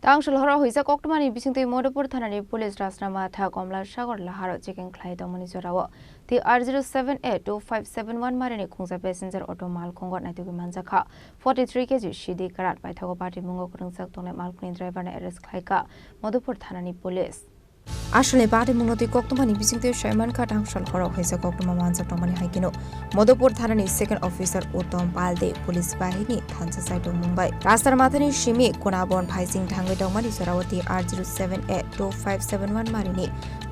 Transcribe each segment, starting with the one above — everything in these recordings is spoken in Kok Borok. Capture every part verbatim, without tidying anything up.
Tangshol horo huijak koktwmani bisingtwi Madhupur thanani police Rajnamatha Komla Sagar laharo checking khlai tongmani jorao T R zero seven A two five seven one marini khungsa passenger auto malkhungo naitugwi manjakha forty three K G sidi karat paithago patimungo kwrwngjak tongnai malkhungni driver no arrest khlaikha Madhupur thanani police. Aswlni patimungno twi koktwmani bisingtwi saimankha tangshol horo huijak koktwma manjak tongmani hai kheno Madhupur thanani second officer Uttom Pal de police bahini thansa saitok Mumbai. Rasta mathani simi Konabon phaising thangwi tongmani jorao T R zero seven A two five seven one marini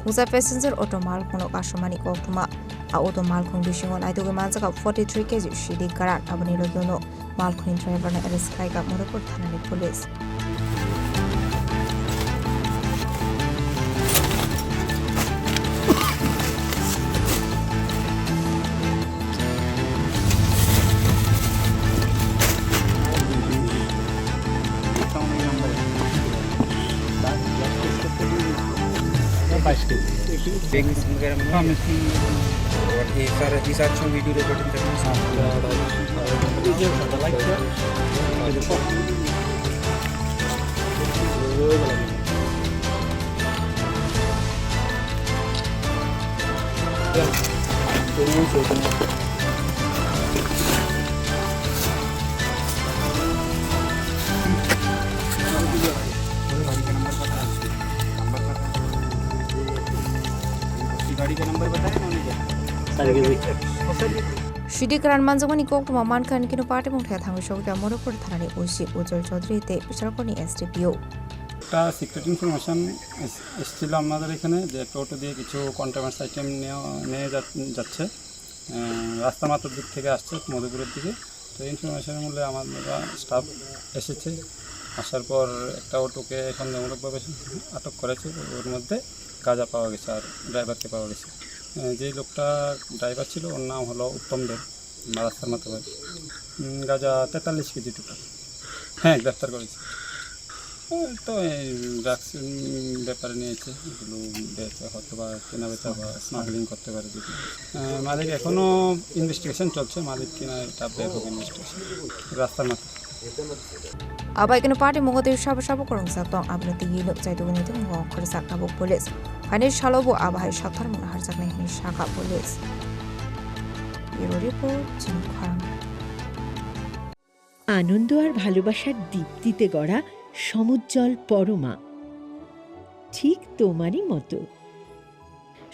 khungsa passenger auto malkhungno kasumani koktwma. A auto malkhung bisingo naitugwi manjak forty three K G sidi karat, aboni logio no malkhungni driver no arrest khlaikha Madhupur thanani police. बाईस केजी। और ये सारा, ये सारा छह video recording करना है। गाड़ी का नंबर बताया ना उन्हें क्या? Sidi karan manjakmani koktwma mankha, hini kheno patimung thaya thangwi sokya Madhupur thanani O C Ujjwal Chaudhary tei Bishalpurni S D P O. একটা সিক্রেট ইনফরমেশন এস-, এসেছিল আমাদের এখানে যে টোটো দিয়ে কিছু কন্ট্রাব্যান্ডস আইটেম নেওয়া, নিয়ে যা-, যাচ্ছে। আহ, রাস্তা মাথার দিক থেকে আসছে মধুপুরের দিকে। তো ইনফরমেশনের মূল্যে আমরা স্টাফ এসেছে। আসার পর একটা অটোকে সন্দেহমূলকভাবে আটক করেছে। ওর মধ্যে গাঁজা পাওয়া গেছে আর ড্রাইভারকে পাওয়া গেছে। আহ, যে লোকটা ড্রাইভার ছিল, ওর নাম হলো উত্তম দে। রাস্তার মাথায়। উম, গাঁজা তেতাল্লিশ কেজি টোটাল। হ্যাঁ, গ্রেফতার করেছি। ওই তো এই ড্রাগস, উম, ব্যাপারে নিয়েছে, এগুলো বেচা হয়তো বা কেনা বেচা বা স্মাগলিং করতে পারে যদি। আহ, মালিক এখনো ইনভেস্টিগেশন চলছে, মালিক কিনা এটা বের হবে ইনভেস্টিগেশন। রাস্তার মাথায়। Abai keno party mungo tei sabo sabo kwrwngjak tong, abono twiwi nuk chai tubuni tei mungo khorjak tabuk police. Haini salo bo abo hai saktharmung harjaknai hwnwi sakha police. Bureau report, Chini Khorang. আনন্দ আর ভালোবাসার দীপ্তিতে গড়া সমুজ্জ্বল পরমা, ঠিক তোমারই মতো।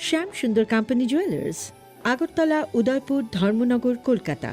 শ্যাম সুন্দর company jewellers, Agartala, উদয়পুর, ধর্মনগর, কলকাতা।